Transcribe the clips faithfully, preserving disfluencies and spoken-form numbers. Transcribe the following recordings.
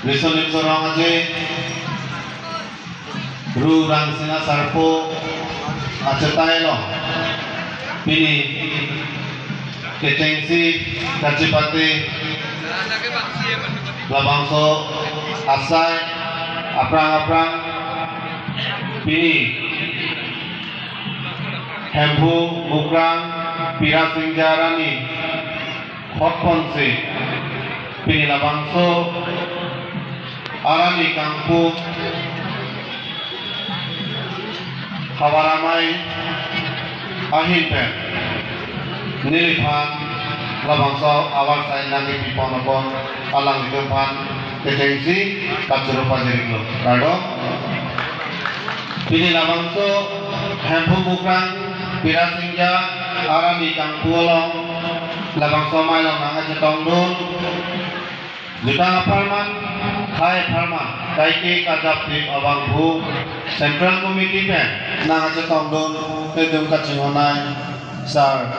Riso Nimso Rong Aje, Ru Rangsina Sarpo achetai along pini kechengsi kachepate labangso asai aphrang aphrang pini Hemphu Mukrang Pira Singja arni hotponsi pini labangso arni kangpu havar amei ahin pen neliphan labangso havar asai nangkepipon apot alanglitum aphan kechengsi kachoro pajirlo. Kardom. Pini labangso Hemphu Mukrang Pira Singja arni kangpu along labangso amei along nangkachetongdun jutang apharman, khei apharman, kaike karjap thip abangphu Central Committee pen nangkachetongdun kedung kachinghon-ai Sir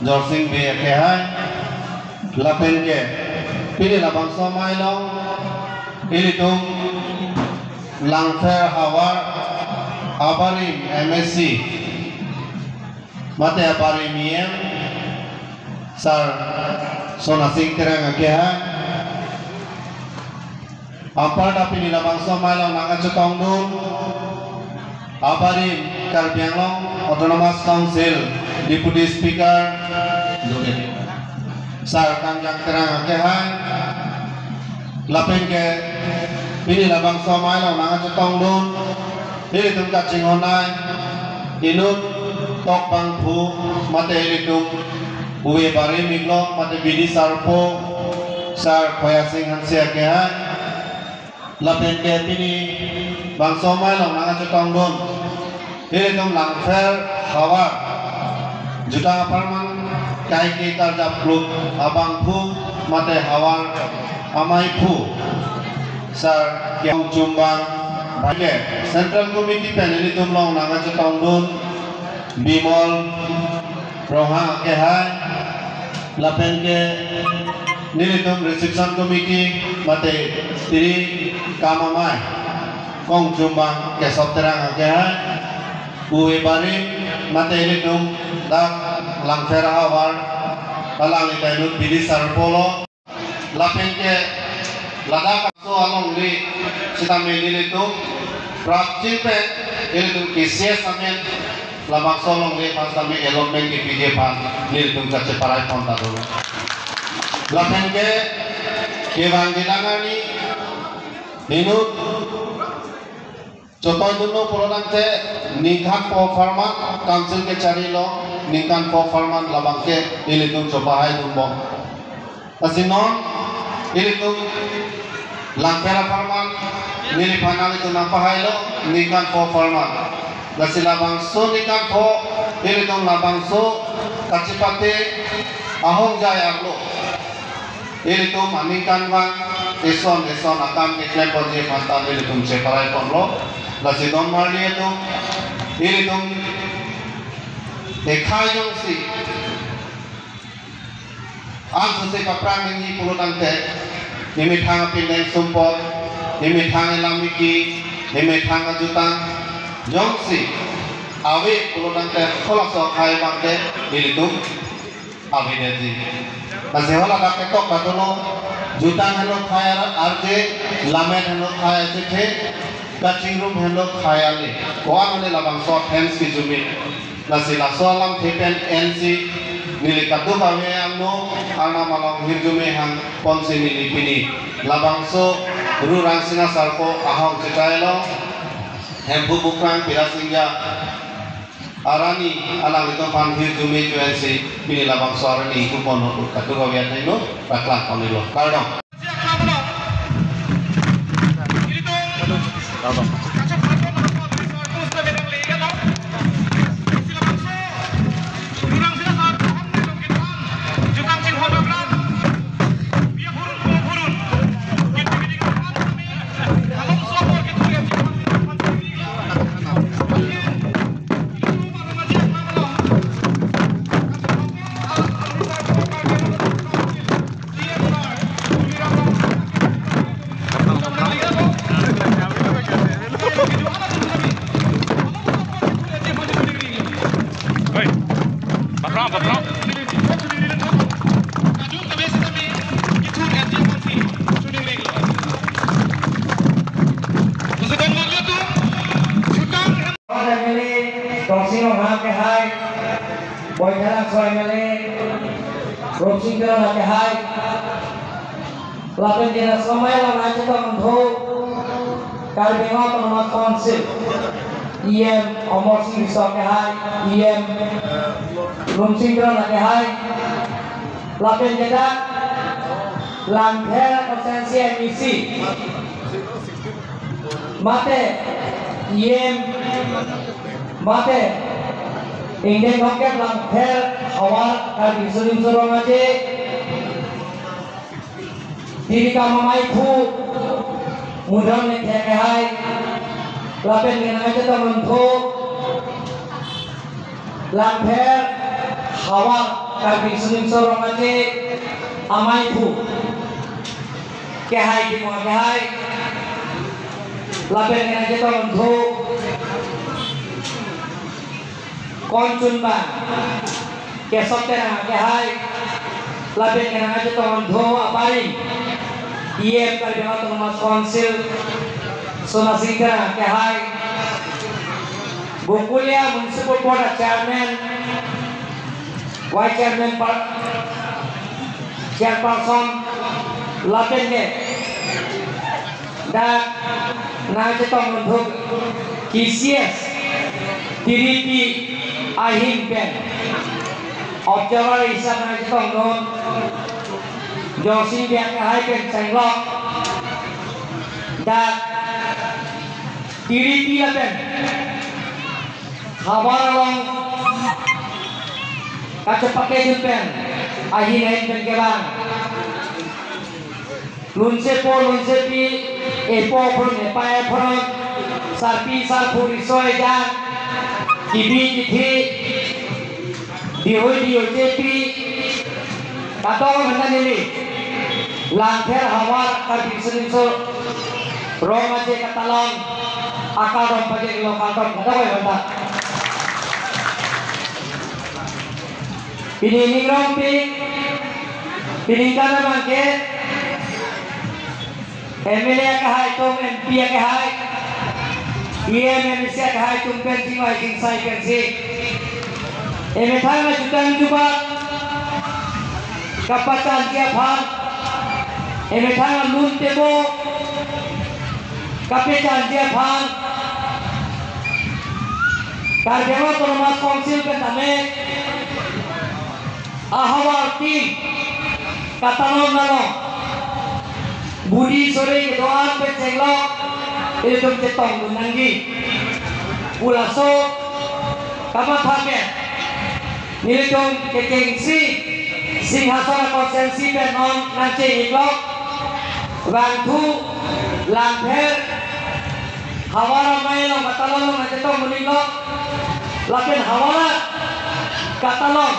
Jorsing Bey akehai. Lapen ke pini labangso amei along ilitum Langpher havar abarim M A C mate abarim E M Sir Sonasing Terang akehai. Anparta pini labangso amei along nangkachetongdun abarim Karbi Anglong Autonomous Council Deputy Speaker Sir Kangjang Terang akehai. Lapen ke pini labangso amei along nangkachetongdun ilitum kachinghon-ai inut tok bangphu mate ilitum uve barim iklong mate bidi sarpo Sir Khoyasing Hanse akehai. Lapen ke pini bangso amei along nangkachetongdun ilitum Langpher havar jutang apharman kaike karjap kluk abangphu mate havar ameiphu Sir Kongchumbang. Bangke Central Committee pen ilitum along nangkachetongdun Bimol Ronghang akehai. Lapen ke nelitum Reception Committee mate tiri kam amei Kongchumbang Kesop Terang akehai. Uve barim mate ilitum dak Langpher havar alanglitum inut bidi sarpo lo. Lapen ke ladak aso alongle sitame nelitum prapjin pen ilitum K C S amen labangso alongle aphan sitame allotment kepiji aphan nelitum kacheparai pon ta dolo. Lapen ke kevang dilang arni inut chotoi dunlo pulo tangte ningkan pho apharman council kechari lo, ningkan pho apharman labangke ilitum chopahai dunbom. Lasi non ilitum Langpher apharman neliphan nanglitum nangpahailo ningkan pho apharman. Lasi labangso ningkan pho ilitum labangso kachepate ahongjai arlo ilitum aningkanvang eson eson akam keklem ponji aphan ta ilitum cheparai ponlo. Lasi don marli atum, ilitum ekhai jongsi ansose paphrang nangji pulo tangte, emethang apindeng sumpot, emethang elam eki, emethang ajutang jongsi ave pulo tangte halaso akhai abangke ilitum avedetji. Lasi hala dak ketok katuno, jutang henlo khei arje, lammet henlo khei achethe, kachingrum henlo khei ale. Ko-an ale labangso a-fence kejume. Lasi laso alamthe pen ensi neli kadokave angno Arnam along hirjume hang ponsi neli pini labangso Ru Rangsina Sarpo ahong chetai along Hemphu Mukrang Pira Singja arni alanglitum aphan hirjume pu ensi pini labangso arni ingkung pon ahut kadokave athengno paklang pon-iklo. Kardom. Singkar akehai, lapen ke nangchetongdun Karbi Anglong Autonomous Council E M Amarsing Tisso akehai, E M Lumsing Teron akehai, lapen ke dak Langpher constituency M A C, mate E M, mate ingdeng thomkep Langpher havar Karbi Riso Nimso Rong Aje, Tirikam amaiphu Mudon Lekthe akehai, lapen ke nangchetongdun Langpher havar Karbi Riso Nimso Rong Aje amaiphu Kehai Timung akehai, lapen ke nangchetongdun Konchunbang Kesop Terang akehai, lapen ke nangchetongdun aparing E M Karbi Anglong Autonomous Council Sonasing Terang akehai, Bokolia Municipal Board Chairman, Vice Chairman, par, Chairperson, lapen ke dak nangchetongdun K C S Tiripi ahin pen observer hisap nangchetongdun Jorsing Bey akehai pen chenglok dak Tiripi lapen havar along kachepakejun pen ahin ahin pen kevang lunsepo lunsepi, epo phurun epai phurun, sarpi sarpo, riso ejang, kibi kithi, dihui dihui chepi, kadokave aphanta neli Langpher havar Karbi Riso Nimso Rong Aje katalon akardom pajirlo, kardom kadokave aphanta. Pini ning rongpi, pini ningkan abangke M L A akehai atum, M P akehai, E M, M A C akehai atum pen chingvai chingsai pensi emethang ajutang jubat kapachanji aphan, emethang alun tebo kapachanji aphan, Karbi Anglong Autonomous Council pen tame ahavar tin katalon along budi sore kedo-an pen chenglok ilitum chetongdun nangji pu laso kamatha pen nelitum kechengsi Singhason constituency pen non nangcheng-iklok, vangthu Langpher havar amei along katalon along nangchetongdun-iklok, lapen havar katalon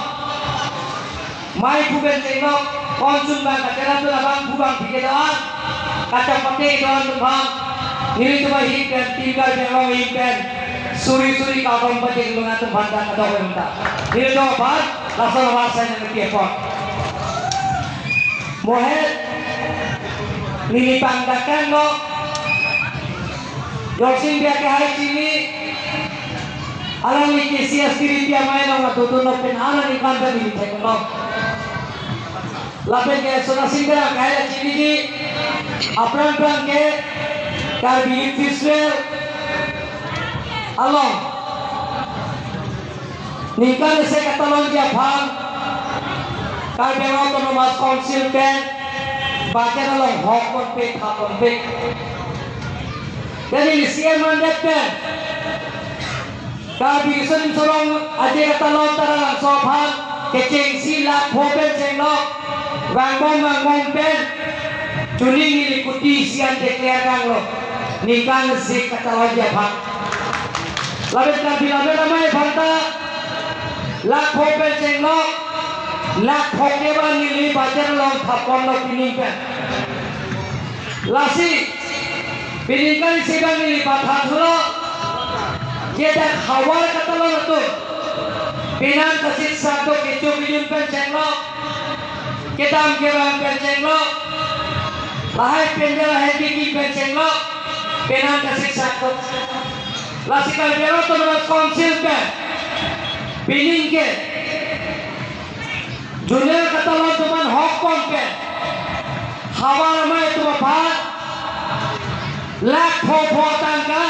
maiphu pen chenglok, Konchunbang kacherapdun abangphu bangphi kedo-an, kachepakejun atum aphan nelitum ahin pen, Team Karbi Anglong ahin pen suri suri kardom pajirlo atum aphan ta kadokave aphanta. Nelitum aphan lason avar sai nangpi apot. Mohet neli pangdakanglo, Jorsing Bey akehai chini, alangli K C S Tiripi amei along atotunlo pen alangli kan pen neli theklo. Lapen ke Sonasing Terang akehai chiniji, aphrang phrang ke Karbi Youth Festival along ningkan isi katalonji aphan Karbi Anglong Autonomous Council pen budget along hok ponpe, thap ponpe. Jadi C M mandet pen Karbi Riso Nimso Rong Aje katalon Taralangso aphan kechengsi lakh pho pen chenglok, vangbom vangbom pen chuning ili kuti isi an declare tanglo, ningkan isi katalonji aphan. Lapen Karbi Lammet Amei aphanta lakh pho pen chenglok, lakh pho keba neli budget along thap ponlo pining pen. Lasi pining kan isi abang neli pathathulo, je dak havar katalon atum, penan kasiksak do, kecho kejun pen chenglok, kedam kevang pen chenglok, lahai pen lahai kekim pen chenglok, penan kasiksak do. Lasi Karbi Anglong Autonomous Council pen pining ke Junior katalon atum aphan hok ponpen, havar amei atum aphan lakh pho pho tangka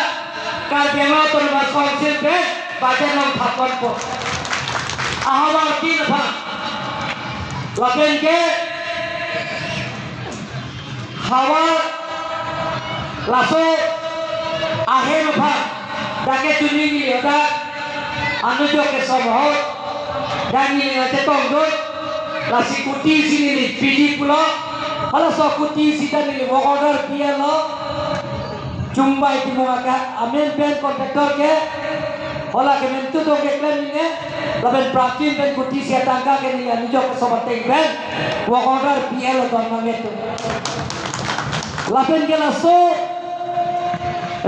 Karbi Anglong Autonomous Council pen budget along thap ponpo. Ahavar tin aphan. Lapen ke havar laso ahem aphan dak ke chini ni dak anujok kesom ahut dak ni chetongdun, lasi kuti isi neli pidi pulo, halaso kuti isi ta neli work order pilo. Chumbai Timung aka amen pen contractor ke hala kemen tu dong keklem nine, lapen prapjin pen kuti isi atangka ke neli anujok kesom ateng pen work order pilo don mangnetum. Lapen ke laso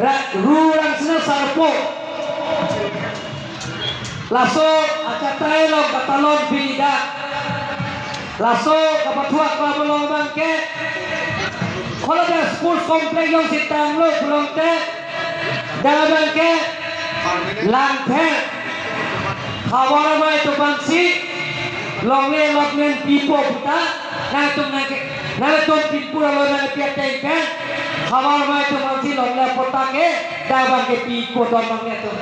ra-, Ru Rangsina Sarpo, laso achatai along katalon pini dak, laso kapathuak pa along abang ke, hala dak sports complex along si tanglo pulote, dak abang ke Langpher havar amei atum aphansi longle allotment pipo puta, nangtum nangke, nangtum pinpur alo nangpi ateng pen havar amei atum aphansi longle patta ke dak abang ke pipo don mangnetum.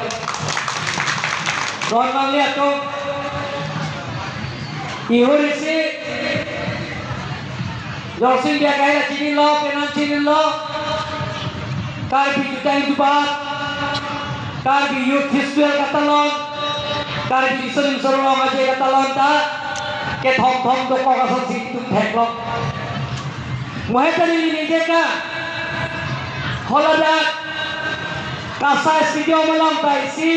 Don mangnetum. Ihur isi Jorsing Biak Akai chinilo, penan chinilo, Karbi Jutang Jubat, Karbi Youth Festival katalon, Karbi Riso Nimso Rong Aje katalon ta kethom thom dokok asonsi itum theklong. Mo heta neli ningjeji, hala dak Kasai Stadium along ta isi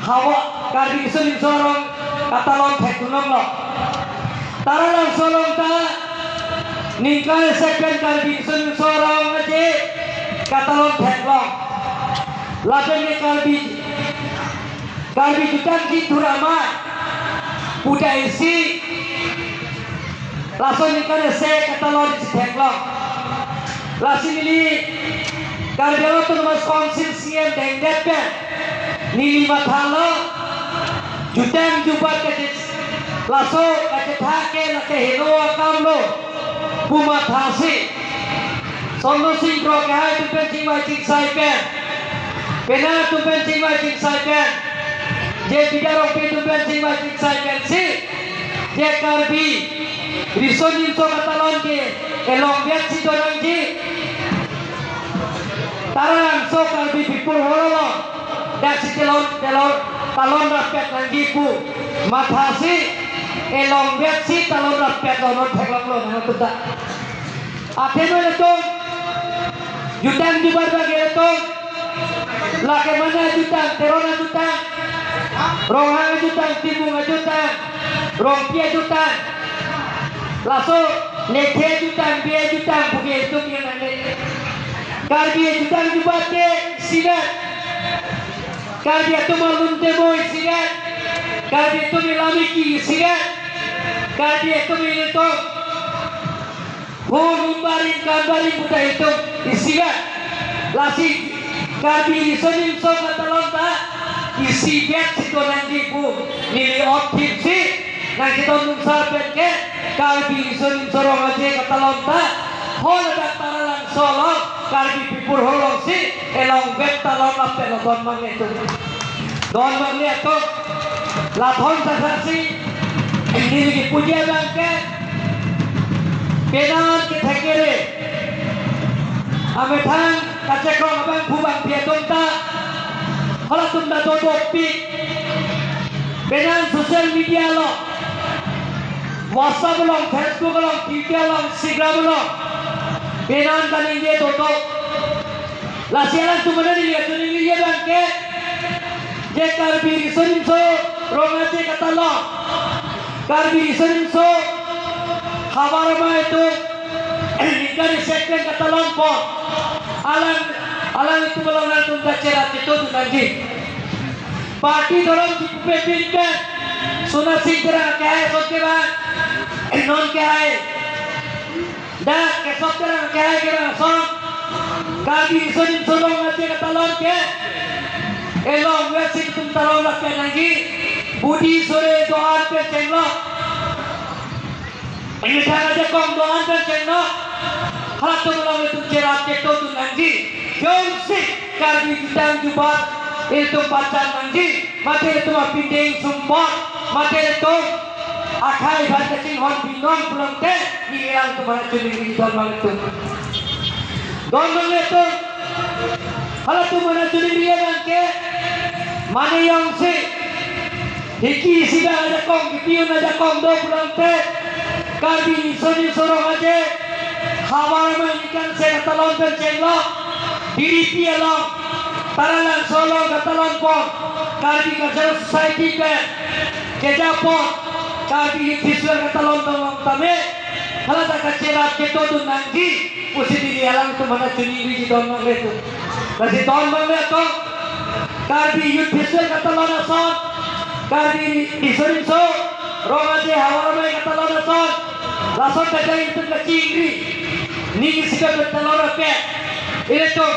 havar Karbi Riso Nimso Rong katalon thekdunlonglo. Taralangso along ta ningkan isi pen Karbi Riso Nimso Rong Aje katalon theklong. Lapen ke Karbi, Karbi Jutang Jinthur Amei puta isi laso ningkan isi katalon isi theklong. Lasi neli Karbi Anglong Autonomous Council C E M dengdet pen neli mathalo, jutang jubat kache, laso kachetha ke lake heno akamlo pu mathasi, Sonno Sing Kro kehai atum pen chingvai chingsai pen, penan atum pen chingvai chingsai pen, je Bidya Rongpi atum pen chingvai chingsai pensi, je Karbi Riso Nimso katalon ke elongvetsi do nangji. Taralangso Karbi Pipur Hall along daksi telon telon talon rapet nangji pu mathasi elongvetsi talon rapet lo, non theklonglo nangtum ta. Athema ilitum jutang jubat bagi ilitum, lake mane ajutang, Teron ajutang, Ronghang ajutang, Timung ajutang, Rongpi ajutang, laso Lekthe ajutang, Bey ajutang, puke itum yang nangke. Karbi ajutang jubat ke isivet, Karbi atum alun teboi isivet, Karbi atum ilamiki isivet, Karbi atum ilitum hur hum barim kan barim puta itum isivet. Lasi Karbi Riso Nimso katalon ta isivetsi do nangji pu neli othipsi nangkethan nungsar pen ke Karbi Riso Nimso Rong Aje katalon ta hala dak Taralangso along Karbi Pipur Hall alongsi elongvet talon lapen lo don mangnetum. Don mangnetum. Lathon sasasi neli kipuji abang ke, penan kethekere amethang kachekroi abangphu bangphi atum ta, halatum ta dodopik. Penan social media along, WhatsApp along, Facebook along, Twitter along, Instagram along, penan kaningje dodo. Lasi alangtum mane neli atum neli abang ke, je Karbi Riso Nimso Rong Aje katalon, Karbi Riso Nimso havar amei atum ningkan isi pen katalonpo. Alang, alanglitum along nangtum ta cherap itu tu nangji. Party dhorom kipu pepin pen, Sona Sing Terang kehai asong ke bang, non kehai, dak Kesop Terang kehai ke bang asong, Karbi Riso Nimso Rong Aje katalon ke elongvetsi itum talon lapen nangji. Budi sore do-an pen chenglok. Emethang ajakong do-an pen chenglok. Halatum along itum cherap cheto dun nangji. Jongsi Karbi jutang jubat ilitum pachan nangji. Mate ilitum apindeng sumpot. Mate ilitum akhai aphan kachinghon binong pulote neli alangtum aphan chuningri don abang ilitum. Don abang ilitum. Halatum aphan chuningri abang ke mane jongsi hiki isi abang ajakong, kipi un ajakong do pulote Karbi Riso Nimso Rong Aje Havar Amei ningkan isi katalon pen chenglok, Biripi along, Taralangso along katalon pon, Karbi Cultural Society pen kejapon, Karbi Youth Festival katalon tong along tame, hala ta kacherap cheto dun nangji pusi neli alangtum aphan chuningri don abang ilitum. Lasi don abang ilitum, Karbi Youth Festival katalon ason, Karbi Riso Nimso Rong Aje Havar Amei katalon ason, lason ta jai ilitum kachingri, ning isi pen talon rapet. Ilitum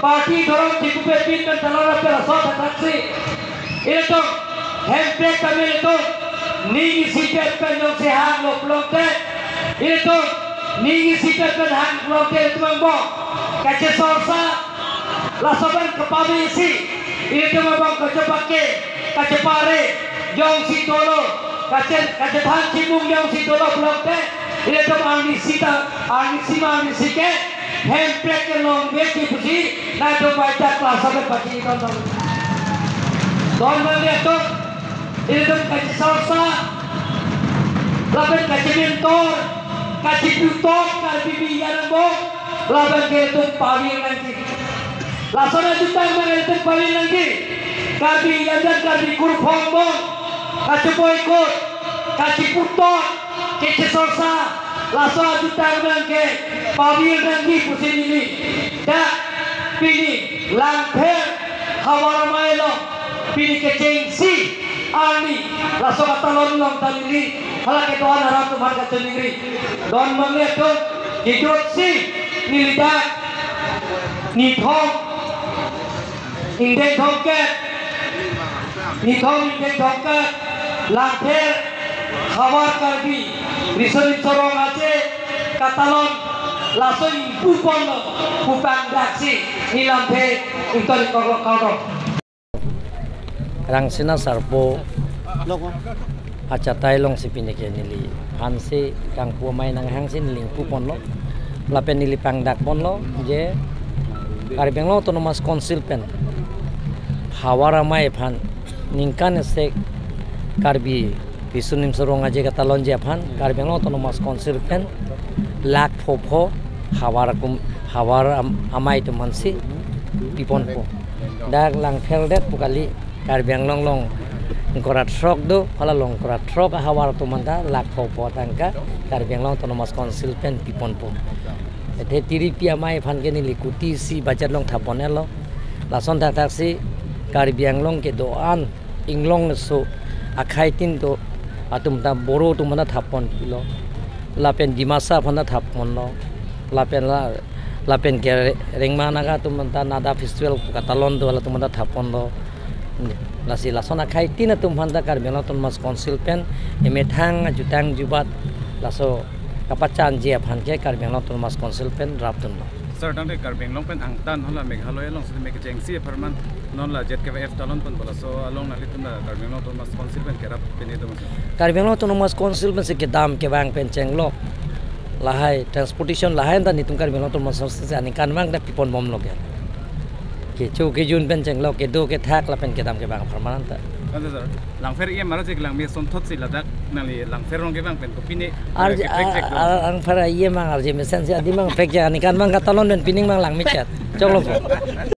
party dhorom chikupe pin pen talon rapet lason ta taksi. Ilitum hemprek tame ilitum ning isi pen pen jongsi hanglo pulote, ilitum ning isi pen pen hang pulote ilitum angbong kachesorsa, laso pen kepame isi, ilitum angbong kachepake, kachepare jongsi dolo, kache, kachethan chimung jongsi dolo pulote, ilitum arnisi ta, arnisi ma arnisi ke hemprek kelong besi pusi nangtum baita kelas satu pagi don abang. Don abang ilitum, ilitum kachesorsa, lapen kachementor, kacheputok Karbi Biyangbong, lapen ke ilitum pavir nangji. Lason ajutang abang ilitum pavir nangji. Karbi Yanjan, Karbi kurphong angbong kachepoikot, kacheputok, kachesorsa, laso ajutang abang ke pavir nangji pusi neli dak pini Langpher Havar Amei along pini kechengsi arni laso katalon along ta neli hala kedo-an arat atum aphan kachiningri don abang ilitum. Kejutsi neli dak nithom ingdeng thomkep, nithom ingdeng thomkep Langpher Havar Karbi Riso Nimso Rong Aje katalon laso ingpu ponlo pu pangdaksi neli lamthe ington ingkok lo kardom. Rangsina Sarpo achatai alongsi pini ke neliphansi kangpu amei nanghangsi neli ingpu ponlo. Lapen neli pangdak ponlo je Karbi Anglong Autonomous Council pen Havar Amei aphan ningkan isi Karbi Riso Nimso Rong Aje katalonji aphan Karbi Anglong Autonomous Council pen lakh pho pho Havar akum, Havar am-, Amei atum aphansi piponpo. Dak Langpher det pu kali, Karbi Anglong along ingkoi ra throk do, hala along ingkoi ra throk ahavar atum aphanta lakh pho pho tangka Karbi Anglong Autonomous Council pen piponpo. Athe Tiripi Amei aphan ke neli kuti isi budget along thap pon-etlo. Lason thakthak si Karbi Anglong kedo-an inglong so akhai tin do atum ta Boro atum aphanta thap ponpilo. Lapen Dimasa aphanta thap ponlo. Lapen la, lapen ke Rengma Naga atum aphanta Nada Festival katalon do, halatum aphanta thap ponlo. Lasi lason akhai tin atum aphanta Karbi Anglong Autonomous Council pen emethang ajutang jubat laso kapachanji aphan ke Karbi Anglong Autonomous Council pen rapdunlo. Sir, tangte Karbi Anglong pen angtan hala Meghalaya along sitame kechengsi apharman non la Z K Y F talon ponpo, laso along nanglitum la Karbi Anglong Autonomous Council pen kerap pini do, sir? Karbi Anglong Autonomous Council pensi kedam kevang pen chenglok. Lahai transportation lahai anta netum Karbi Anglong Autonomous Council si aningkanvang ta piponbomlo ke. Kecho kejun pen chenglok, kedo kethak lapen kedam kevang apharman anta. Ante sir, Langpher E M arje kelang me sonthot si ladak nangli Langpher arong kevang pen kopine, arje, eh, kepek jek a, do, a, sir? Langpher E M arje mesen si adim abang pek jek, aningkanvang katalon pen pining abang langmechet. Choklo po.